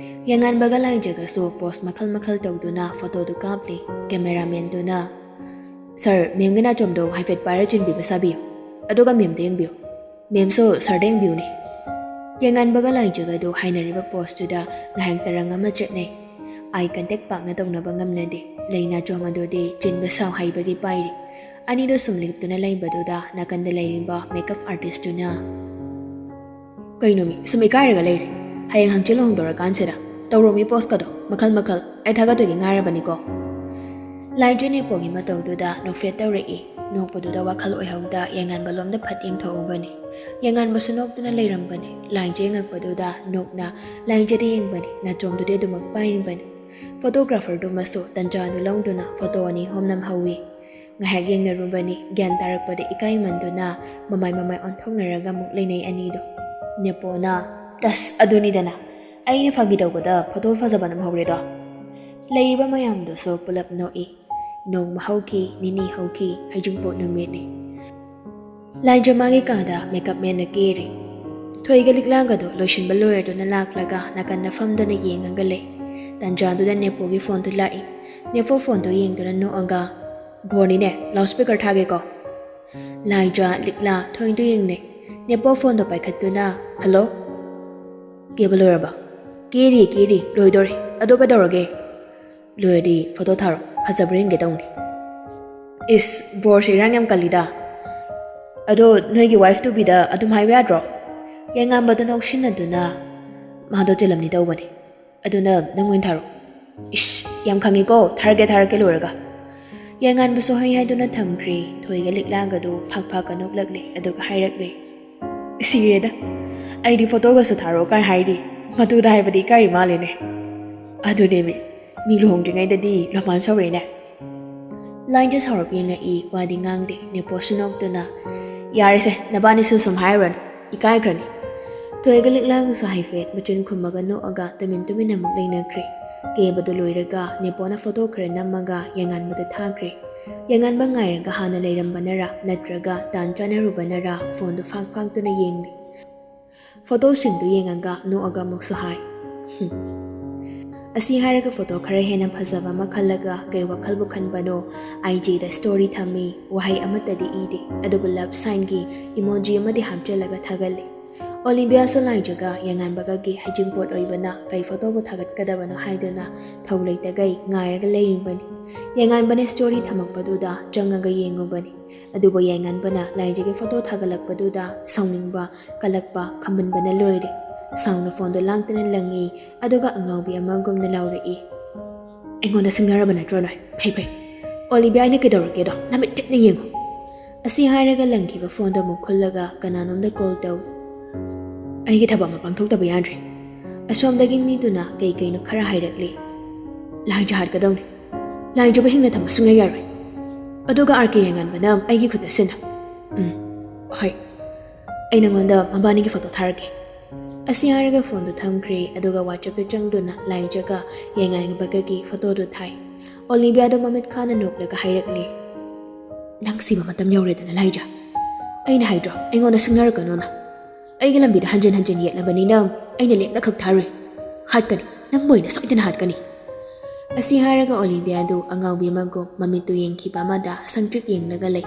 ꯌꯦꯡꯉꯥꯟꯕꯒ ꯂꯥꯏꯖꯒꯁꯨ ꯄꯣꯁ ꯃꯈꯜ ꯃꯈꯜ ꯇꯧꯗꯨꯅ ꯐꯣꯇꯣꯗꯨ ꯀꯥꯞꯂꯤ꯫ ꯀꯦꯃꯦꯔꯥꯃꯦꯟꯗꯨꯅ, "ꯁꯥꯔ, ꯃꯦꯝꯒꯤ ꯅꯥꯆꯣꯝꯗꯣ ꯍꯥꯏꯐꯦꯠ ꯄꯥꯏꯔ ꯆꯤꯟꯕꯤꯕ ꯁꯥꯕꯤꯌꯨ, ꯑꯗꯨꯒ ꯃꯦꯝꯗ ꯌꯦꯡꯕꯤꯌꯨ꯫ ꯃꯦꯝꯁꯨ ꯁꯥꯔꯗ ꯌꯦꯡꯕꯤꯌꯨꯅꯦ꯫" ꯌꯥꯏꯉꯥꯟꯕꯒ ꯂꯥꯏꯖꯒꯗꯨ ꯍꯥꯏꯅꯔꯤꯕ ꯄꯣꯁꯇꯨꯗ ꯉꯥꯏꯍꯥꯛ ꯇꯔꯪ ꯑꯃ ꯆꯠꯅꯩ꯫ ꯑꯥꯏ ꯀꯟꯇꯦꯛ ꯄꯥꯛꯅ ꯇꯧꯅꯕ ꯉꯝꯅꯗꯦ꯫ ꯂꯩꯅꯥꯆꯣꯝ ꯑꯗꯨꯗꯤ ꯆꯤꯟꯕ ꯁꯥꯎ ꯍꯩꯕꯒꯤ ꯄꯥꯏꯔꯤ꯫ ꯑꯅꯤꯗꯨ ꯁꯨꯝ ꯂꯤꯛꯇꯨꯅ ꯂꯩꯕꯗꯨꯗ ꯅꯥꯀꯟꯗ ꯂꯩꯔꯤꯕ ꯃꯦꯀꯞ ꯑꯥꯔꯇꯤꯁꯇꯨꯅ, "ꯀꯩꯅꯣꯃꯤ, ꯁꯨꯝ ꯏꯀꯥꯏꯔꯒ ꯂꯩꯔꯤ? ꯍꯌꯦꯡ ꯍꯪꯆꯤꯠ ꯂꯨꯍꯣꯡꯗꯣꯔꯀꯥꯟꯁꯤꯗ ꯇꯧꯔꯣꯃꯤ ꯄꯣꯁꯀꯗꯣ, ꯃꯈꯜ ꯃꯈꯜ꯫ ꯑꯩ ꯊꯥꯒꯠꯇꯣꯏꯒꯤ ꯉꯥꯏꯔꯕꯅꯤꯀꯣ"꯫ ꯂꯥꯏꯖ ꯅꯦꯄꯣꯒꯤ ꯃꯇꯧꯗꯨꯗ ꯅꯣꯛꯐꯦꯠ ꯇꯧꯔꯛꯏ꯫ ꯅꯣꯛꯄꯗꯨꯗ ꯋꯥꯈꯜ ꯑꯣꯏꯍꯧꯗ ꯌꯥꯏꯉꯥꯟꯕ ꯂꯣꯝꯗ ꯐꯠ ꯌꯦꯡꯊꯣꯛꯎꯕꯅꯤ꯫ ꯌꯥꯏꯉꯥꯟꯕꯁꯨ ꯅꯣꯛꯇꯨꯅ ꯂꯩꯔꯝꯕꯅꯤ꯫ ꯂꯥꯏꯖ ꯌꯦꯡꯉꯛꯄꯗꯨꯗ ꯅꯣꯛꯅ ꯂꯥꯏꯖꯗ ꯌꯦꯡꯕꯅꯤ꯫ ꯅꯥꯆꯣꯝꯗꯨꯗꯤ ꯑꯗꯨꯃꯛ ꯄꯥꯏꯔꯤꯕꯅꯤ꯫ ꯐꯣꯇꯣꯒ꯭ꯔꯥꯐꯔꯗꯨꯃꯁꯨ ꯇꯟꯖꯥꯗꯨ ꯂꯧꯗꯨꯅ ꯐꯣꯇꯣ ꯑꯅꯤ ꯑꯍꯨꯝ ꯅꯝꯍꯧꯏ꯫ ꯉꯥꯏꯍꯥꯛ ꯌꯦꯡꯅꯔꯨꯕꯅꯤ꯫ ꯒ꯭ꯌꯥꯟ ꯇꯥꯔꯛꯄꯗ ꯏꯀꯥꯏꯃꯟꯗꯨꯅ ꯃꯃꯥꯏ ꯃꯃꯥꯏ ꯑꯣꯟꯊꯣꯛꯅꯔꯒ ꯑꯃꯨꯛ ꯂꯩꯅꯩ ꯑꯅꯤꯗꯣ꯫ ꯅꯦꯄꯣꯅ, "ꯇꯁ, ꯑꯗꯨꯅꯤꯗꯅ꯫ ꯑꯩꯅ ꯐꯥꯒꯤ ꯇꯧꯕꯗ ꯐꯣꯇꯣ ꯐꯖꯕ ꯅꯝꯍꯧꯔꯦꯗꯣ"꯫ ꯂꯩꯔꯤꯕ ꯃꯌꯥꯝꯗꯨꯁꯨ ꯄꯨꯂꯞ ꯅꯣꯛꯏ꯫ ꯅꯣꯡꯃ ꯍꯧꯈꯤ, ꯅꯤꯅꯤ ꯍꯧꯈꯤ, ꯍꯩꯖꯤꯡꯄꯣꯠ ꯅꯨꯃꯤꯠꯅꯤ꯫ ꯂꯥꯏꯖ ꯃꯥꯒꯤ ꯀꯥꯗ ꯃꯦꯀꯞ ꯃꯦꯟꯅ ꯀꯦꯔꯤ꯫ ꯊꯣꯏꯒ ꯂꯤꯛꯂꯥꯒꯗꯣ ꯂꯣꯏꯁꯤꯟꯕ ꯂꯣꯏꯔꯗꯨꯅ ꯂꯥꯛꯂꯒ ꯅꯥꯀꯟꯗ ꯐꯝꯗꯨꯅ ꯌꯦꯡꯉꯒ ꯂꯩ꯫ ꯇꯟꯖꯥꯗꯨꯗ ꯅꯦꯄꯣꯒꯤ ꯐꯣꯟꯗꯨ ꯂꯥꯛꯏ꯫ ꯅꯦꯄꯣ ꯐꯣꯟꯗꯨ ꯌꯦꯡꯗꯨꯅ ꯅꯣꯛꯑꯒ, "ꯚꯣꯔꯅꯤꯅꯦ, ꯂꯥꯎꯠ ꯁ꯭ꯄꯤꯀꯔ ꯊꯥꯒꯦꯀꯣ"꯫ ꯂꯥꯏꯖ, ꯂꯤꯛꯂꯥ, ꯊꯣꯏꯗꯨ ꯌꯦꯡꯅꯩ꯫ ꯅꯦꯄꯣ ꯐꯣꯟꯗꯣ ꯄꯥꯏꯈꯠꯇꯨꯅ, "ꯍꯜꯂꯣ? ꯀꯦꯕ ꯂꯣꯏꯔꯕ?" "ꯀꯦꯔꯤ, ꯀꯦꯔꯤ, ꯂꯣꯏꯗꯣꯔꯦ꯫ ꯑꯗꯣ ꯀꯩꯗꯧꯔꯒꯦ?" "ꯂꯣꯏꯔꯗꯤ ꯐꯣꯇꯣ ꯊꯥꯔꯣ, ꯐꯖꯕ꯭ꯔꯥ ꯌꯦꯡꯒꯦ ꯇꯧꯅꯤ"꯫ "ꯏꯁ, ꯕꯣꯔꯁꯦ ꯏꯔꯥꯡ ꯌꯥꯝ ꯀꯜꯂꯤꯗ꯫ ꯑꯗꯣ ꯅꯣꯏꯒꯤ ꯋꯥꯏꯐ ꯇꯨꯕꯤꯗ ꯑꯗꯨꯝ ꯍꯥꯏꯕ ꯌꯥꯗ꯭ꯔꯣ?" ꯌꯥꯏꯉꯥꯟꯕꯗ ꯅꯣꯛꯁꯤꯟꯅꯗꯨꯅ, "ꯃꯥꯗꯣ ꯆꯤꯜꯂꯝꯅꯤ ꯇꯧꯕꯅꯦ꯫ ꯑꯗꯨꯅ ꯅꯪ ꯑꯣꯏꯅ ꯊꯥꯔꯣ"꯫ "ꯏꯁ, ꯌꯥꯝ ꯈꯪꯉꯤꯀꯣ, ꯊꯥꯔꯛꯀꯦ, ꯊꯥꯔꯛꯀꯦ ꯂꯣꯏꯔꯒ"꯫ ꯌꯥꯏꯉꯥꯟꯕꯁꯨ ꯍꯩ ꯍꯥꯏꯗꯨꯅ ꯊꯝꯈ꯭ꯔꯦ꯫ ꯊꯣꯏꯒ ꯂꯤꯛꯂꯥꯒꯗꯨ ꯐꯥꯛ ꯐꯥꯛꯀ ꯅꯣꯛꯂꯛꯂꯦ, ꯑꯗꯨꯒ ꯍꯥꯏꯔꯛꯂꯦ, "ꯁꯤꯔꯦꯗ, ꯑꯩꯗꯤ ꯐꯣꯇꯣꯒꯁꯨ ꯊꯥꯔꯛꯑꯣ ꯀꯥꯏ ꯍꯥꯏꯔꯤ, ꯃꯇꯨꯗ ꯍꯥꯏꯕꯗꯤ ꯏꯀꯥꯏꯔꯤ ꯃꯥꯜꯂꯦꯅꯦ"꯫ "ꯑꯗꯨꯅꯦꯃꯤ, ꯃꯤ ꯂꯨꯍꯣꯡꯗ꯭ꯔꯤꯉꯩꯗꯗꯤ ꯔꯣꯃꯥꯟꯁ ꯍꯧꯔꯦꯅꯦ"꯫ ꯂꯥꯏꯖ ꯁꯥꯎꯔꯞ ꯌꯦꯡꯉꯛꯏ, ꯋꯥꯗꯤ ꯉꯥꯡꯗꯦ꯫ ꯅꯦꯄꯣꯁꯨ ꯅꯣꯛꯇꯨꯅ, "ꯌꯥꯔꯦꯁꯦ, ꯅꯕꯥꯅꯤꯁꯨ ꯁꯨꯝ ꯍꯥꯏꯔꯨꯔꯅꯨ, ꯏꯀꯥꯏꯈ꯭ꯔꯅꯤ"꯫ ꯊꯣꯏꯒ ꯂꯤꯛꯂꯥꯒꯁꯨ ꯍꯥꯏꯐꯦꯠ ꯃꯆꯤꯟ ꯈꯨꯝꯃꯒ ꯅꯣꯛꯑꯒ ꯇꯨꯃꯤꯟ ꯇꯨꯃꯤꯟ ꯑꯃꯨꯛ ꯂꯩꯅꯈ꯭ꯔꯦ꯫ ꯀꯦꯕꯗꯨ ꯂꯣꯏꯔꯒ ꯅꯦꯄꯣꯅ ꯐꯣꯇꯣ ꯈꯔ ꯅꯝꯃꯒ ꯌꯥꯏꯉꯥꯟꯕꯗ ꯊꯥꯈ꯭ꯔꯦ꯫ ꯌꯥꯏꯉꯥꯟꯕ ꯉꯥꯏꯔꯒ ꯍꯥꯟꯅ ꯂꯩꯔꯝꯕꯅꯔꯥ ꯅꯠꯇ꯭ꯔꯒ ꯇꯥꯟ ꯆꯥꯟꯅꯔꯨꯕꯅꯔꯥ ꯐꯣꯟꯗꯨ ꯐꯥꯛ ꯐꯥꯛꯇꯨꯅ ꯌꯦꯡꯂꯤ꯫ ꯐꯣꯇꯣꯁꯤꯡꯗꯨ ꯌꯦꯡꯉꯒ ꯅꯣꯛꯑꯒ ꯑꯃꯨꯛꯁꯨ ꯍꯥꯏ, "ꯍꯨꯝ꯫ ꯑꯁꯤ ꯍꯥꯏꯔꯒ ꯐꯣꯇꯣ ꯈꯔ ꯍꯦꯟꯅ ꯐꯖꯕ ꯑꯃ ꯈꯜꯂꯒ ꯀꯩ ꯋꯥꯈꯜꯕꯨ ꯈꯟꯕꯅꯣ, ꯑꯥꯏ ꯖꯤꯗ ꯁ꯭ꯇꯣꯔꯤ ꯊꯝꯃꯤ, ꯋꯥꯍꯩ ꯑꯃꯠꯇꯗꯤ ꯏꯗꯦ, ꯑꯗꯨꯕꯨ ꯂꯚ ꯁꯥꯏꯟꯒꯤ ꯏꯃꯣꯖꯤ ꯑꯃꯗꯤ ꯍꯥꯞꯆꯤꯜꯂꯒ ꯊꯥꯒꯠꯂꯤ"꯫ ꯑꯣꯂꯤꯕꯤꯌꯥꯁꯨ ꯂꯥꯏꯖꯒ ꯌꯥꯏꯉꯥꯟꯕꯒꯒꯤ ꯍꯩꯖꯤꯡꯄꯣꯠ ꯑꯣꯏꯕꯅ ꯀꯩ ꯐꯣꯇꯣꯕꯨ ꯊꯥꯒꯠꯀꯗꯕꯅꯣ ꯍꯥꯏꯗꯨꯅ ꯊꯧ ꯂꯩꯇꯒꯩ ꯉꯥꯏꯔꯒ ꯂꯩꯔꯤꯕꯅꯤ꯫ ꯌꯥꯏꯉꯥꯟꯕꯅ ꯁ꯭ꯇꯣꯔꯤ ꯊꯝꯃꯛꯄꯗꯨꯗ ꯆꯪꯉꯒ ꯌꯦꯡꯉꯨꯕꯅꯤ꯫ ꯑꯗꯨꯕꯨ ꯌꯥꯏꯉꯥꯟꯕꯅ ꯂꯥꯏꯖꯒꯤ ꯐꯣꯇꯣ ꯊꯥꯒꯠꯂꯛꯄꯗꯨꯗ ꯁꯥꯎꯅꯤꯡꯕ, ꯀꯜꯂꯛꯄ, ꯈꯝꯕꯟꯕꯅ ꯂꯣꯏꯔꯦ꯫ ꯁꯥꯎꯅ ꯐꯣꯟꯗꯣ ꯂꯥꯡꯇꯅ ꯂꯪꯉꯤ, ꯑꯗꯨꯒ ꯑꯉꯥꯎꯕꯤ ꯑꯃꯒꯨꯝꯅ ꯂꯥꯎꯔꯛꯏ꯫ "ꯑꯩꯉꯣꯟꯗ ꯁꯤꯡꯅꯔꯕ ꯅꯠꯇ꯭ꯔꯣ ꯅꯣꯏ? ꯐꯩ ꯐꯩ꯫ ꯑꯣꯂꯤꯕꯤꯌꯥ, ꯑꯩꯅ ꯀꯩꯗꯧꯔꯒꯦꯗꯣ ꯅꯃꯤꯠ ꯇꯤꯛꯅ ꯌꯦꯡꯉꯨ꯫" ꯑꯁꯤ ꯍꯥꯏꯔꯒ ꯂꯪꯈꯤꯕ ꯐꯣꯟꯗꯣ ꯑꯃꯨꯛ ꯈꯨꯜꯂꯒ ꯀꯅꯥꯅꯣꯝꯗ ꯀꯣꯜ ꯇꯧꯏ꯫ "ꯑꯩꯒꯤ ꯊꯕꯛ ꯑꯃ ꯄꯥꯡꯊꯣꯛꯇꯕ ꯌꯥꯗ꯭ꯔꯦ꯫" ꯑꯁꯣꯝꯗꯒꯤ ꯃꯤꯗꯨꯅ ꯀꯩ ꯀꯩꯅꯣ ꯈꯔ ꯍꯥꯏꯔꯛꯂꯤ꯫ "ꯂꯥꯏꯖ ꯍꯥꯠꯀꯗꯧꯅꯤ꯫ ꯂꯥꯏꯖꯕꯨ ꯍꯤꯡꯅ ꯊꯝꯕ ꯁꯨꯡꯌꯥ ꯌꯥꯔꯣꯏ꯫ ꯑꯗꯨꯒ ꯑꯥꯔ ꯀꯦ ꯌꯥꯏꯉꯥꯟꯕꯅ ꯑꯩꯒꯤ ꯈꯨꯠꯇ ꯁꯤꯟꯅ꯫ ꯎꯝ, ꯍꯣꯏ꯫ ꯑꯩ ꯅꯉꯣꯟꯗ ꯃꯕꯥꯅꯤꯒꯤ ꯐꯣꯇꯣ ꯊꯥꯔꯛꯀꯦ꯫" ꯑꯁꯤ ꯍꯥꯏꯔꯒ ꯐꯣꯟꯗꯣ ꯊꯝꯈ꯭ꯔꯦ, ꯑꯗꯨꯒ ꯋꯥꯆꯞꯇ ꯆꯪꯗꯨꯅ ꯂꯥꯏꯖꯒ ꯌꯥꯏꯉꯥꯟꯕꯒꯒꯤ ꯐꯣꯇꯣꯗꯨ ꯊꯥꯏ꯫ ꯑꯣꯂꯤꯕꯤꯌꯥꯗꯣ ꯃꯃꯤꯠ ꯈꯥꯅ ꯅꯣꯛꯂꯒ ꯍꯥꯏꯔꯛꯂꯤ꯫ "ꯅꯪ ꯁꯤꯕ ꯃꯇꯝ ꯌꯧꯔꯦꯗꯅ ꯂꯥꯏꯖ꯫ ꯑꯩꯅ ꯍꯥꯏꯗ꯭ꯔꯣ ꯑꯩꯉꯣꯟꯗ ꯁꯤꯡꯅꯔꯛꯀꯅꯣꯅ? ꯑꯩꯒꯤ ꯂꯝꯕꯤꯗ ꯍꯟꯖꯤꯟ ꯍꯟꯖꯤꯟ ꯌꯦꯠꯂꯕꯅꯤꯅ ꯑꯩꯅ ꯂꯦꯞꯅ ꯈꯛ ꯊꯥꯔꯨꯏ꯫ ꯍꯥꯠꯀꯅꯤ, ꯅꯪꯕꯨ ꯑꯩꯅ ꯁꯣꯏꯗꯅ ꯍꯥꯠꯀꯅꯤ꯫" ꯑꯁꯤ ꯍꯥꯏꯔꯒ ꯑꯣꯂꯤꯕꯤꯌꯥꯗꯨ ꯑꯉꯥꯎꯕꯤ ꯑꯃꯒꯨꯝ ꯃꯃꯤꯠꯇꯨ ꯌꯦꯡꯈꯤꯕ ꯑꯃꯗ ꯁꯪꯇ꯭ꯔꯤꯛ ꯌꯦꯡꯂꯒ ꯂꯩ꯫